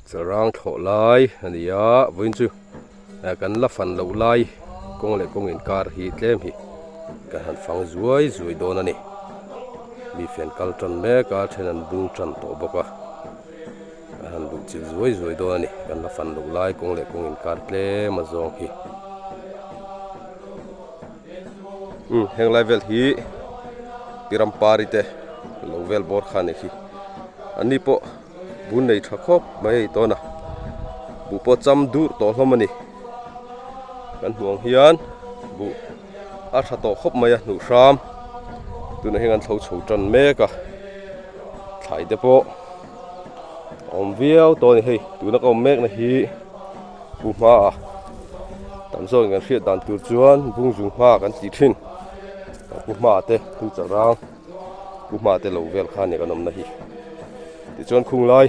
Charang thlawh lai a ni a vawiin chu kan la fan loh lai kawng leh kawng inkar hi tlem hi kan han fang zuai zuai dawn a ni mi fian kal tan mek a then an bung tan tawh bawk a. A han luh chilh zuai zuai dawn a ni kan la fan loh lai kawng leh kawng inkar tlem a zawng hi umm heng lai vel hi Tirampari te lo vel bawr kha a ni hi an ni pawh bun nei tha khawp mai a ni tawn a buh pawh cham dur tawh hlawm a ni kan hmuh ang hian buh a tha tawh khawp mai a hnuh hram tunah hian an thlo chho tan mek a thlai te pawh a awm viau tawh a ni hei tuna ka awm mek na hi pu hma a tam zawk in kan hriat dan tur chuan bung zung hma kan tih thin pu hma te pu charang pu hma te lo vel kha a ni kan awm na hi tichuan khung lai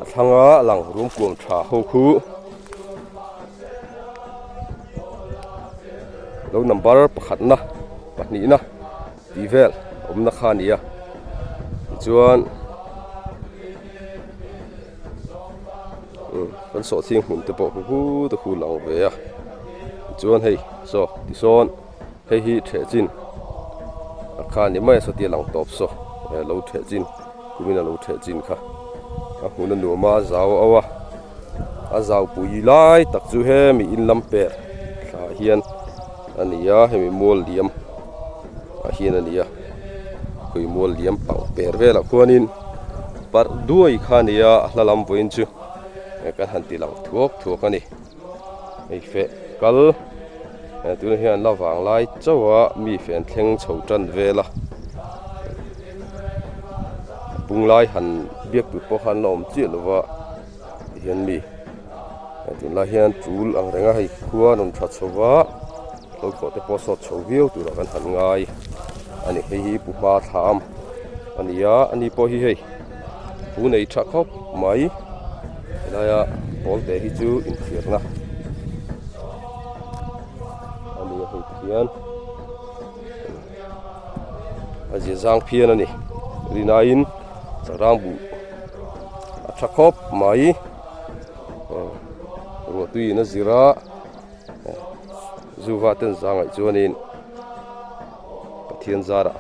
a thlang a lang rum kuam tha ho khu lo number pakhat na pahnih na tih vel awmna kha a ni a tichuan umm kan sawhchhing hmun te pawh hu te khu lang ve a tichuan hei saw tisawn hei hi theh chin a kha a ni mai a sawtia lang tawp saw lo theh chin kumin a lo theh chin kha a hmun a nuam a a zau auh a a zau pui lai tak chu hemi in lam per thla hian a ni a hemi mual liam ah hian a ni a khawi mual liam pang per velah khuanin parh duai kha a ni a a hla lam vawiin chu kan han ti lang thuak thuak a ni hei feh kal tunah hian an la vang lai chauh a mi feh an thleng chho tan vel a bung lai han biak tur pawh khan la awm chiah lo va tihian mi tunlai hian tul ang reng a hei khua a rawn tha chho va hlawlkhawh te pawh a sawt chho viau turah kan han ngai a ni hei hi pu hma thlam a ni a ani pawh hi hei pu nei tha khawp mai helaia pawl te hi chu inthiarna a ni a hei tihian a zia zang phian a ni rinaiin sarang buh a tha khawp mai ruah tuiin a zir a zuva ten zangaih chuanin Pathian zarah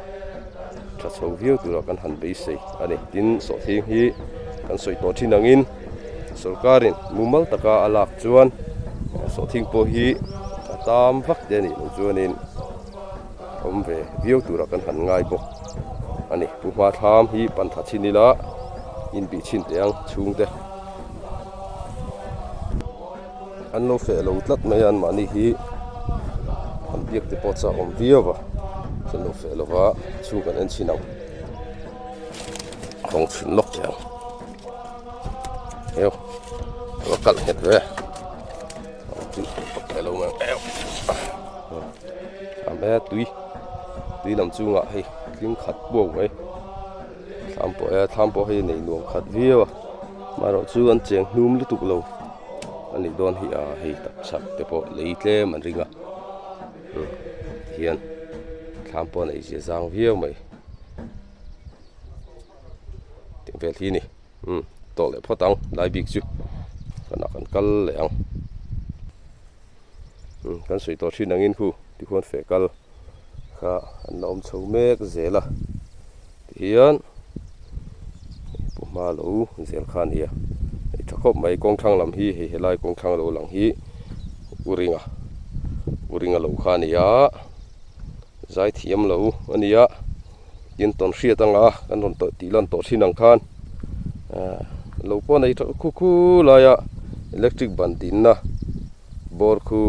tha chho viau turah kan han beisei a ni tin sawhthing hi kan sawi tawh thin angin sorkarin mumal taka a lak chuan sawhthing pawh hi a tam vak te a nih loh chuanin awm ve viau turah kan han ngai bawk a ni pu hma thlam hi pan tha chin ila inbih chhin teh ang chhungte an lo feh lo tlat mai a anmahni hi an biak te pawh chak awm viau a an lo feh lo va chhung kan en chhin ang hawng chhin lawk teh ang eu a va kalh nghet ve a me tui tui lam chungah hei tling khat buau mai thlam pawh e thlam pawh hei nei nuam khat viau a amaherawhchu an cheng hnum lutuk lo a nih dawn hi a hei tak chhak te pawh lei tlem an ring a tihian thlam pawh a neih zia zang viau mai tih vel hi a ni umm tawh leh phawt ang lai bik chu fanah kan kal leh ang umm kan sawi tawh thin angin khu tikhuan feh kal kha an la awm chho mek zel a tihian pu hma lo zel kha a ni a hei tha khawp mai kawng thlang lam hi hei helai kawng thlang lo lang hi u ringa u ringa lo kha a ni a zai thiam lo a ni a tin tawn hriat anga kan rawn tawh tih lan tawh thin ang khan ah lo pawh nei tha khu khu laia electric ban dinna bawr khu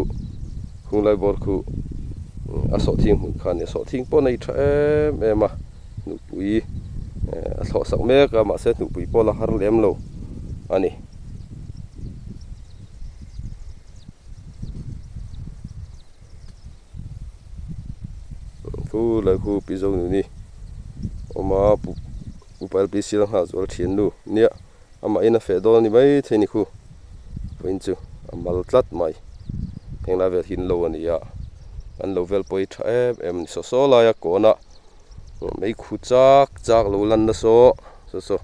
khunglai bawr khu a sawhthing hmun kha a ni a sawhthing pawh nei tha em em a nupui a thlawh sak mek a mahse nupui pawh la har lem lo a ni. Khu lai khu pi zo nu ni awm a pu pal pi sial nghah zual thian nu nia amah in a feh dawn a ni maithei ni khu. Vawiin chu a mal tlat mai. Heng lai vel hi an lo a ni a, an lo vel pawh hi tha em em a ni. Saw saw laia kawn a meikhu chak chak lo lan na saw saw saw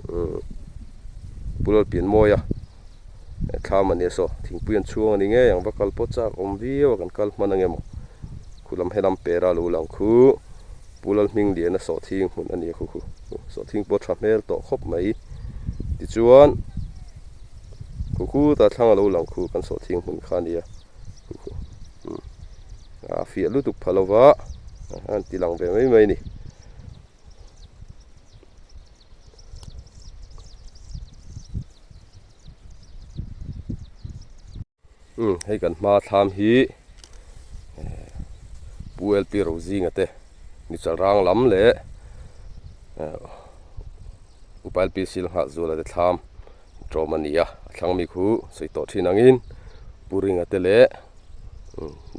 umm Pulal Pianmawia thlam a nia saw thingpui an chhuang a ni ngei ang va kal pawh chak awm viau a kan kal hman ange maw khulam helam pera lo lang khu Pulal hming lian a sawhthing hmun a ni a khu khu sawhthing pawh tha hmel tawh khawp mai tichuan khu khu ta thlang a lo lang khu kan sawhthing hmun kha a ni a khu khu umm a fiah lutuk pha lova a an ti lang ve mai mai a ni. Umm hei kan hma thlam hi Pu LP Rozinga te Michal rang lam leh Upa LP Silngha Zuala te thlam tawm a ni a a thlang mi khu sawi tawh thin angin Pu Ringa te leh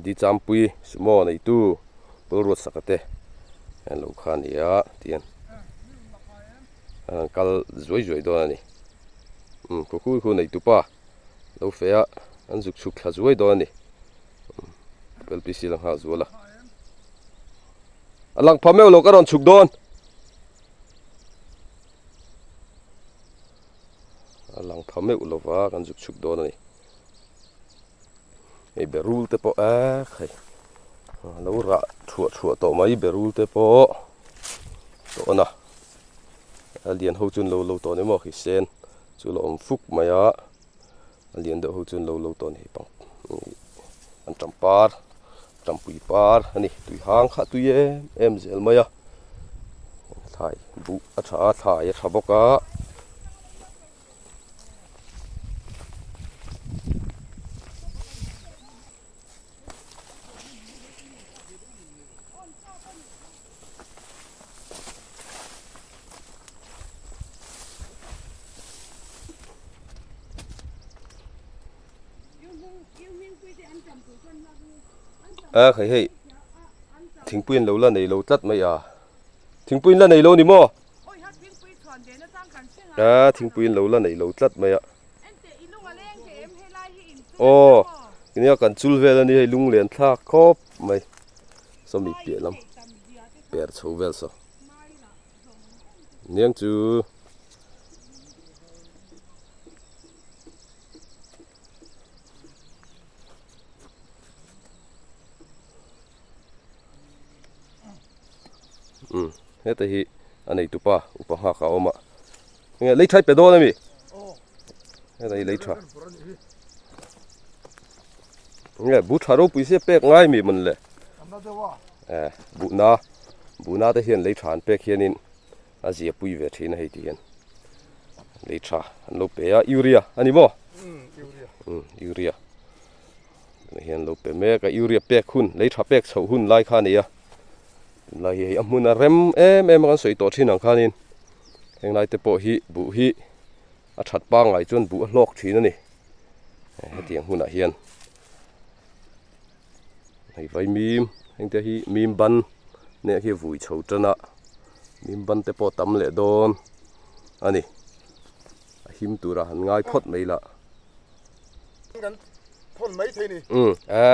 Di Champui Sumo neitu Pawlruatsaka te an lo kha a ni a tihian an kal zuai zuai dawn a ni umm khu khu khu neitu pa. Lo fe a an zuk chhuk thla zuai dawn a ni LPC la nghah zual a a lang pha meuh lo ka rawn chhuk dawn a lang pha meuh lo va kan zuk chhuk dawn a ni hei berul te pawh e khai lo rah thuah thuah tawh mai berul te pawh tawh a a lian ho chu an lo lo tawh ni maw khi sen. Chu la awm fuk mai a, a lian deuh ho chu an lo lo tawh a ni hei pang an tam par tampui par a ni tui hang kha tui em em zel mai a thlai buh a tha a thlai a tha bawk a. A khai hei thingpui an lo la nei lo tlat mai a thingpui an la nei lo ni maw a thingpui an lo la nei lo tlat mai a aw nia kan chul vel a ni hei lung len thlak khawp mai sawmi piah lam per chho vel saw niang chu umm heta hi a nei tupa upa nghak a awm a enge lei thai pe dawn ami heta hi lei tha nge bu tha ropui sia pek ngai mi mawn le eh buhna buhna te hian lei tha an pek hianin a zia pui ve thin a hei ti hian lei tha an lo pe a urea a ni maw umm urea tunah hian lo pe mek a urea pek hun lei tha pek chhoh hun lai kha a ni a tunlai hi hei a hmun a rem em em a kan sawi tawh thin ang khanin henglai te pawh hi buh hi a that pangngai chuan buh a hlawk thin a ni hetiang hunah hian hei vai mim heng te hi mim ban neh khi vui chho tan a mim ban te pawh tam leh dawn a ni a him turah han ngai phawt mai lah umm a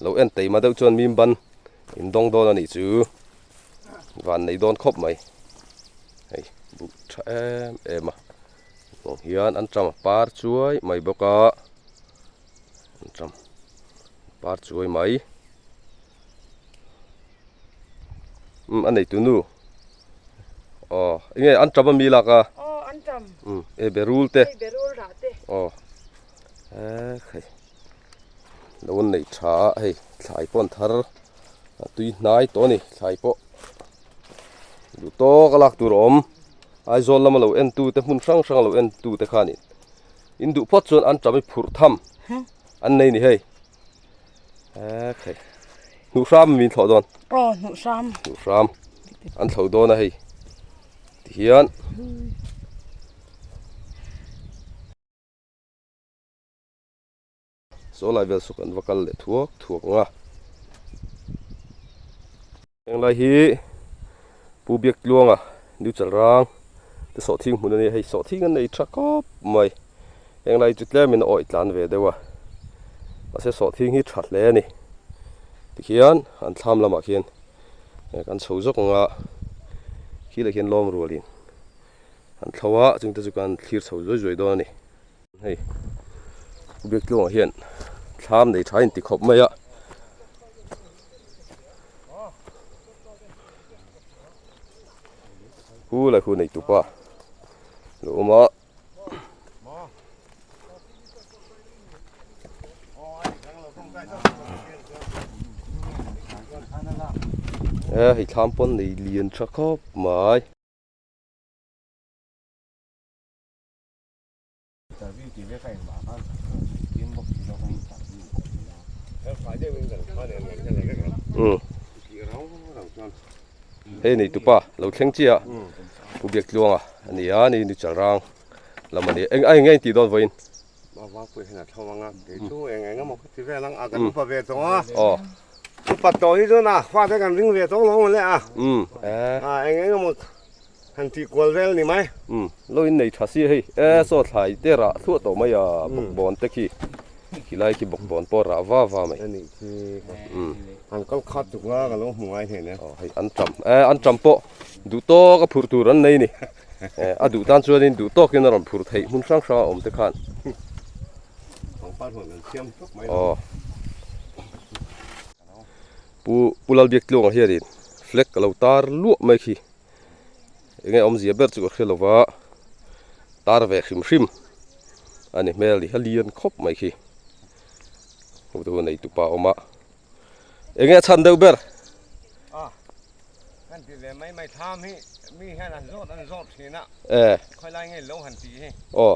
lo en teima deuh chuan mim ban in dawng dawn a nih chu van nei dawn khawp mai hei buh tha em em a Hmuh hian an ṭam a par chuai mai bawk a an ṭam par chuai mai umm a neitu nu aw enge an ṭam ami lak a aw an ṭam umm e berul te hei berul rah te aw ekhei lo an nei tha a hei thlai pawh an thar a tui hnai tawh a ni thlai pawh duh tawk a lak tur a awm. Aizawl lama lo en tu te hmun hrang hrang lo en tu te khanin in duh phawt chuan an ṭam i phurh tham an nei ni hei ekhei hnuh hram min thlawh dawn aw hnuh hram hnuh hram an thlo dawn a hei tihian Saw lai vel suk an va kal leh thuak thuak ang a. Heng lai hi Pu Biaktluanga New Chalrang te sawhthing hmun a ni a, hei sawhthing an nei tha khawp mai. Heng lai chu tlemin a awih tlan ve deuh a, mahse sawhthing hi tha hle a ni. Tikhian an thlam lamah khian kan chho zawk ang a, khi leh khian lawm rualin an thlo a, chungte chu kan thlir chho zuai zuai dawn a ni. Hei biaktluangah hian thlam nei tha in ti khawp mai a. Hu leh hu nei tupa lo awm a. E hei thlam pawn nei lian tha khawp mai. Hei nei tupa lo thleng chiah Pu Biaktluanga a ni a ni ni Chalrang lam a ni eng eng nge in tih dawn vawiin Aw. Han tih kual vel ni mai. Umm lo in nei tha si hei e saw thlai te rah thluah tawh mai a bawkbawn te khi khilai khi bawkbawn pawh rah va va mai. Ani khi an kal khat tuk nga ka lo hmu ngai hle nia. Aw hei an tam e an tam pawh duh tawk a phurh tur an nei ni e a duh tan chuanin duh tawkin a rawn phurh theih hmun hrang hrang a awm te khan. Pangpar huan kan siam tuk mai. Aw. Pu Pu Lalbiaktluanga hianin flag a lo tar luah mai khi. Enge awmzia ber chu ka hre lova tar ve hrim hrim a ni hmel ni a lian khawp mai khi hmuh tur nei tupa a awm a enge a chhan deuh ber e aw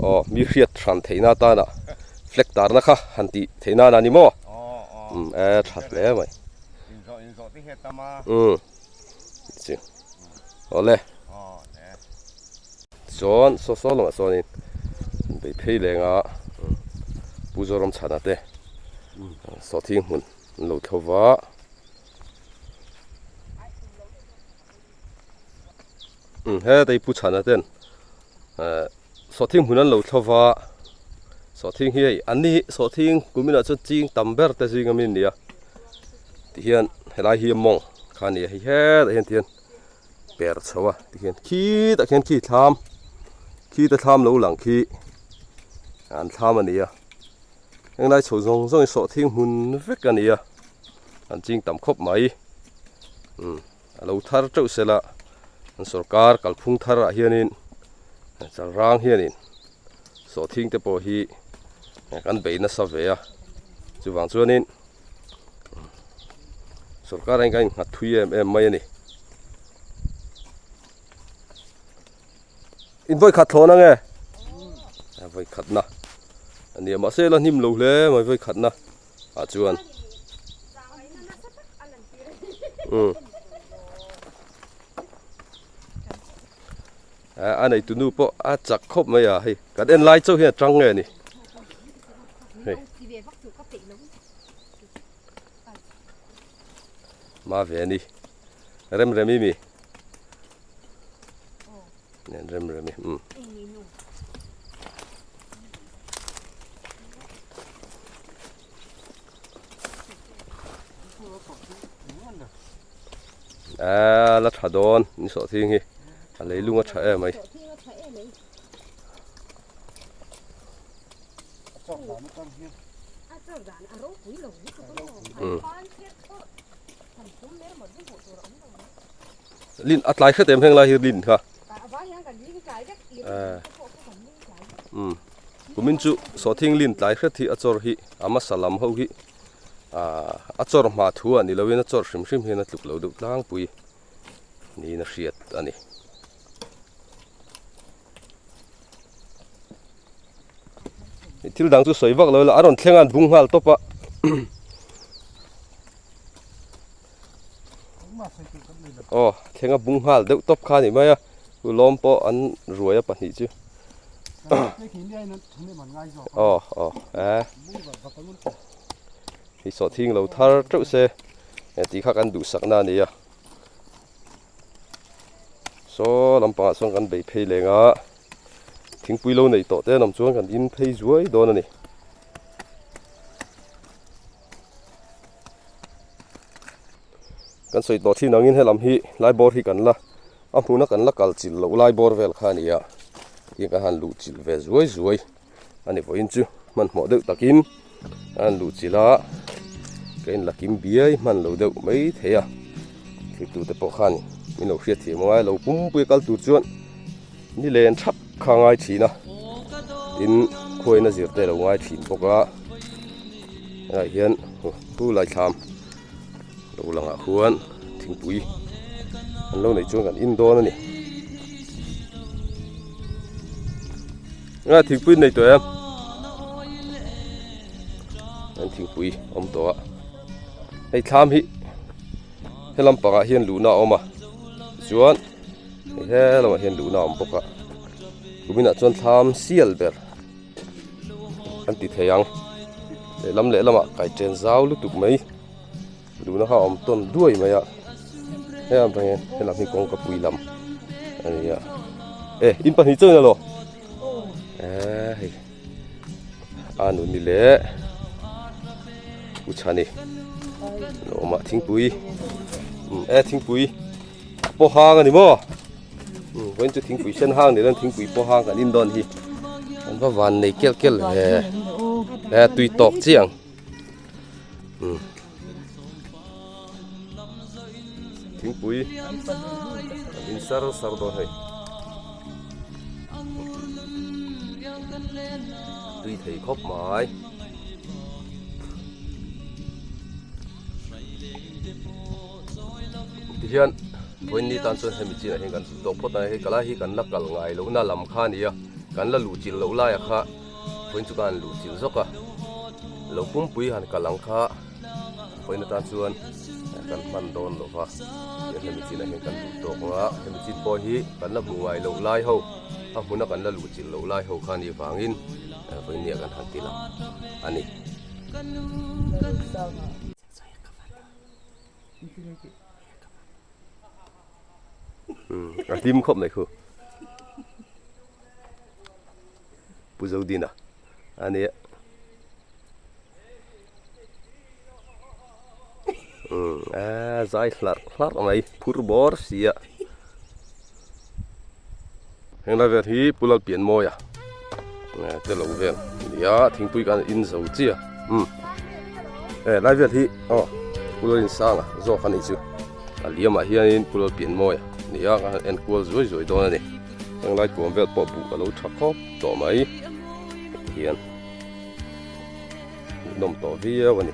aw mi hriat hran theihna atana flag tarna kha han tih theih nan a ni maw umm e tha hle mai umm chi awle chuan saw saw lamah chuanin bei phei leng a Pu Zoramchhana te sawhthing hmun an lo tho va. Umm hetei Pu Chhana ten eh sawhthing hmun an lo thlo va sawhthing hi hei an ni hi sawhthing kuminah chuan ching tam ber te zing ami an ni a tihian helai hi mawng kha a ni a hei hetah hian tihian per chho a tihian khitah khian khi thlam khita thlam lo lang khi an thlam a ni a henglai chho zawng zawng hi sawhthing hmun vek a ni a an ching tam khawp mai umm. A lo thar teuh se la, an sorkar kalphung thar ah hianin Chalrang hianin sawhthing te pawh hi kan bei nasa ve a, chuvang chuanin sorkar ah hian kan innghat thui em em mai a ni. In vawi khat thlawn ange? Vawi khatna a nia mahse la hnim lo hle mai vawi khatna. ah chuan umm a neitu nu pawh a chak khawp mai a hei kan en lai chauh hian a tang nge ni hei ma ve ani rem rem i mi nen rem rem i umm. A la tha dawn ni sawh thing hi a leilung a tha em mai. Lin a tlai hret em heng lai hi lin kha. Umm kumin chu sawhthing lin tlai hret hi a chawr hi a hmasa lam ho hi ahh a chawr hma thu ah ni lovin a chawr hrim hrim hian a tluk lo deuh tlangpui niin a hriat a ni. Thil dang chu sawi vak lo ila a rawn thleng a an bung nghal tawp a. Aw thleng a bung nghal deuh tawp kha a ni mai a u lawm pawh an ruai a pahnih chu aw aw e hei sawhthing lo thar teuh se tih kha kan duhsakna a ni a. Saw lampangah sawn kan bei phei leng a, thingpui lo neih tawh te an awm chuan kan in phei zuai dawn a ni. Kan sawi tawh thin angin helam hi lai bawr hi kan la a hmuna kan la kal chilh loh lai bawr vel kha a ni a, tiang kan han luh chilh ve zuai zuai a ni vawiin chu hmanhmawh deuh takin a han luh chilh a, ka inla kim biai hman lo deuh mai thei a, thlir te pawh khan min lo hriat thiam angai lo pumpui a kal tur chuan ni len thap kha a ngai thin a, tin khuaina zir te a lo ngai thin bawk a, helaiah hian hu lai thlam. Lo langah khuan thingpui an lo neih chuan kan in dawn a ni. Nga thingpui nei tawh em? An thingpui awm tawh a. Hei thlam hi he lampangah hian luhna a awm a. Tichuan hei he lamah hian luhna a awm bawk a. Kuminah chuan thlam sial ber. An ti thei ang lehlam lehlamah kaichen zau lutuk mai duhna kha a awm tawn duai mai a hei ang hian helam hi kawngka pui lam a ni a e in pahnih chauhin alo eh hei a nuni leh u chhani lo awm a thingpui e thingpui pawh hang a ni maw. Vawiin chu thingpui sen hang ni hian thingpui pawh hang kan in dawn hi an va van nei kel kel ve e tui tawk chiang thingpui kan in sar sar dawn hei tui thei khawp mai. Tihian vawiin ni tan chuan hemi chinah hian kan zuk tawh phawt a, hei kalai hi kan la kal ngai lohna lam kha a ni a, kan la luh chilh loh laia kha vawiin chu ka han luh chilh zawk a, lo pumpui han kal ang kha vawiin atan chuan kan hman dawn lo va, tihian hemi chinah hian kan luh tawk ang a, hemi chin pawh hi kan la hmuh ngai loh lai ho a hmuna kan la luh chilh loh lai ho kha a nih vangin vawiin nia kan han ti lang a ni. A hlim khawp mai khu Pu Zodina a nia a zai hlarh hlarh mai phur bawr si a heng lai vel hi Pu Lalpianmawia te lo vel nia thingpui kan in zo chiah umm e lai vel hi aw Pu Lalinsanga zawk a nih chu a liamah hianin Pu Lalpianmawia nia kan han en kual zuai zuai dawn a ni heng lai kuam vel pawh buh a lo tha khawp tawh mai heti hian hmuhnawm tawh viau a ni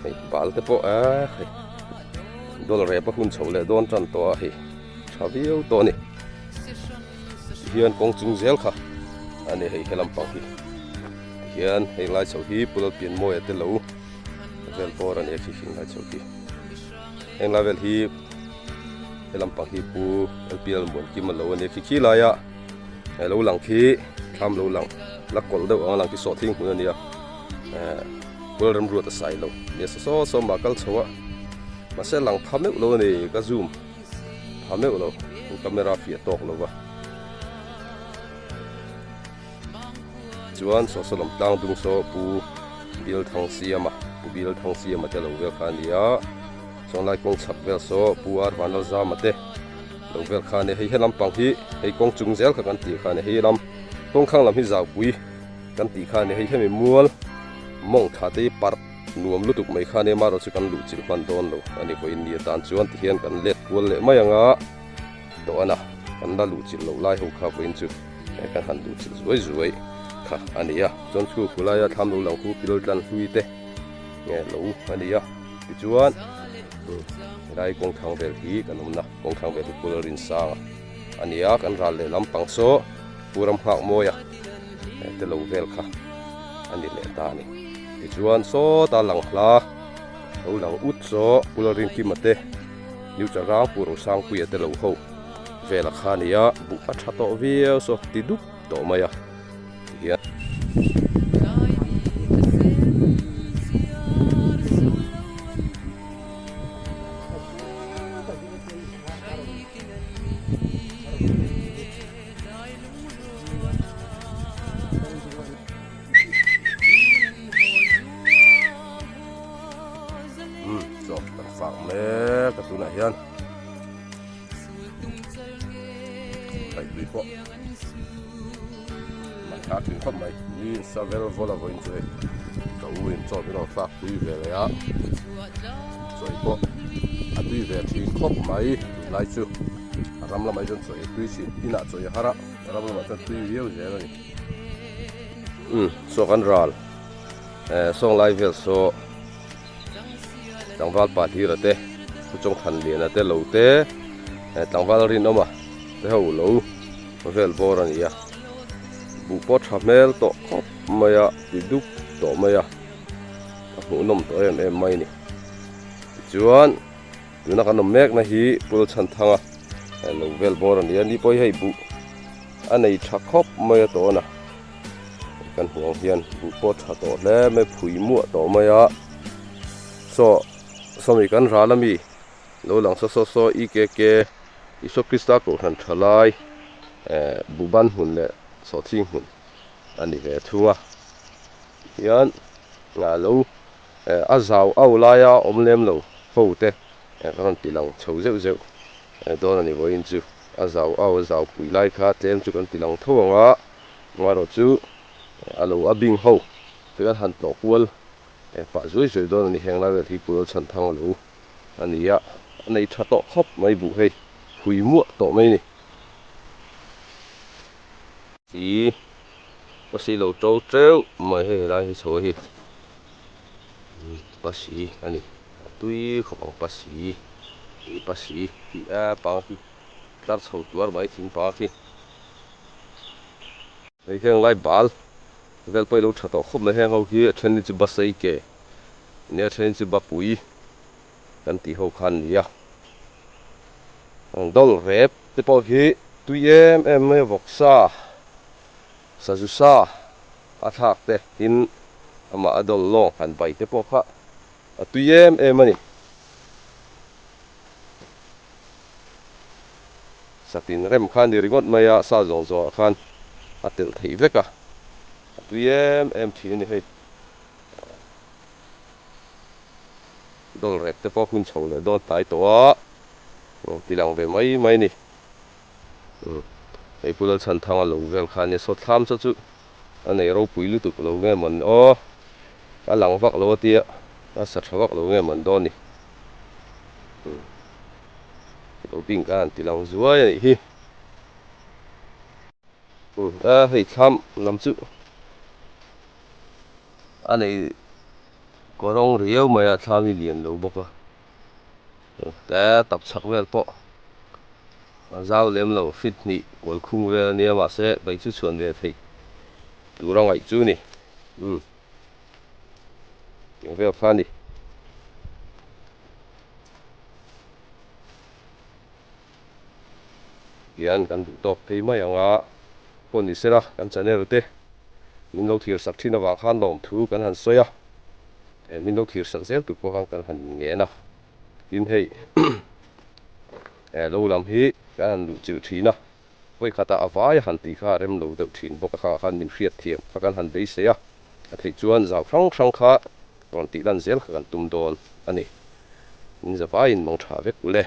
hei bal te pawh a hei dawl rep a hun chho leh dawn tan tawh a hei tha viau tawh a ni. Tihian kawng chung zel kha a ni hei helam pang hi tihian hei lai chho hi Pu Lalpianmawia te lo vel bawr a ni a khi hring lai chho hi heng lai vel hi helam pang hi Pu LPL Muankima lo a ni a khi khi laia lo lang khi thlam lo lang la kawlh deuh ang a lang khi sawhthing hmun a ni a eh Pu Lalremruata sai lo nia saw saw saw mah kal chho a mahse lang pha meuh lo a ni ka zoom. Tha meuh lo, an camera fiah tawk lo va. Chuan saw saw lam tlang dung saw Pu Bial Thang Siama, Pu Bial Thang Siama te lo vel kha a ni a. Chuan lai kawng chhak vel saw Pu Ar Vanlal Zama te lo vel kha a ni. Hei helam pang hi hei kawng chung zel kha kan tih kha a ni. Hei lam kawng khang lam hi Zaupui kan tih kha a ni. Hei hemi mual mawng tha te hi parh. Nuam lutuk mai kha nia marawh chu kan luh chilh hman dawn lo a ni vawiin ni atan chuan tihian kan let kual leh mai ang a dawhana kan la luh chilh loh lai ho kha vawiin chu kan han luh chilh zuai zuai kha a ni a chuan chu khu laia thlam lo lang khu pilal tlan hlui te nge lo a ni a tichuan helai kawng thlang vel hi kan awmna kawng thlang vel hi pul a rin sang a a ni a kan ral leh lampang saw Pu ram nghak mawi a te lo vel kha a ni leh ta a ni. Tichuan sawta lang hla lo lang ut saw Pu Lalrinkima te New Charang Pu Rosangpuia te lo ho vel a kha a ni a, buh a tha tawh viau saw ti dup tawh mai a tihian. Hian Ngaihpui pawh man hla thin khawp mai. Ni in sa vel vawl a vawiin chu hei ka u in chaw min rawn thlak pui ve leh a, chawi pawh a tui ve thin khawp mai tunlai chu a ram lamah hi chuan chawi a tui thin inah chawi a har a a ram lamah chuan tui viau zel a ni. Umm saw kan ral eh sawng lai vel saw. Tlangval pa Hlira te, Pu Chawngthanliana te lo te, tlangval Rinawma te ho lo vel bawr a ni a. Buh pawh tha hmel tawh khawp mai a, ti dup tawh mai a, a hmuhnawm tawh em em mai a ni. Tichuan, tuna kan awm mekna hi Pu Lalchhanthanga lo vel bawr a ni a, ni pawh hi hei buh a nei tha khawp mai a tawn a. Kan hmuh ang hian buh pawh tha tawh hle mai phui muah tawh mai a saw sawmi kan ral ami lo lang saw saw saw EKK Isua Krista kohhran tha lai eh buh ban hmun leh sawhthing hmun a ni ve thung a hian ah lo eh a zau au laia awm lem lo ho te eh ka rawn ti lang chho zeuh zeuh dawn a ni vawiin chu a zau au a zau pui lai kha tlem chu kan ti lang tho ang a. Ngarawh chu a lo a bing ho te kan han tlawh kual pah zuai zuai dawn a ni. Heng lai vel hi Pulal Chhanthang a lo a ni a, a nei tha tawh khawp mai buh hei hui muah tawh mai a ni. I pasi lo to teuh mai hei helai hi chho hi pasi a ni, a tui khawp ang pasi, i pasi tih a pang khi tlar chho tuar mai thing pang khi. Hei heng lai bal vel pawh i lo tha tawh khawp mai heng ho hi a then hi chu basei ke nia a then hi chu bapui kan tih ho khan nia ang dawl rep te pawh hi tui em em mai a vawksa sazu sa a thlak te tin amah a dawl lawng han bai te pawh kha a tui em em a ni. Satin rem kha ni ringawt mai a, sa zawng zawngah khan a telh theih vek a, a tui em em thin a ni hei. Dawl rep te pawh hun chho leh dawn hnai tawh a, ti lang ve mai mai a ni. Hei Pu Lalchhanthanga lo vel kha a nia, sawtthlam saw chu a nei ropui lutuk lo nge mawn aw, a lang vak lo a tia, a sa tha vak lo nge mawn dawn ni. Lo bing khan ti lang zuai a nih hi. A hei thlam lam chu a nei kawrawng riau mai a thlam hi lian lo bawk a tle tap chhak vel pawh a zau lem lo fit hnih kual khung vel a nia mahse bai chu chhuan ve theih tur a ngaih chu a ni umm tiang vel kha a ni. Hian kan duh tawk phei mai ang a, pawh ni sela kan channel te min lo thlir sak thin avang khan lawmthu kan han sawi a, eh min lo thlir sak zel tur pawh khan kan han ngen a, tin hei eh lo lam hi kan han luh chilh thin a, vawikhatah a vai a han tih kha a rem lo deuh thin bawk a kha khan min hriat thiam kha kan han beisei a, a theih chuan zau hrang hrang kha rawn tih lan zel kha kan tum dawn a ni. Min zavaiin mawng tha vek ule.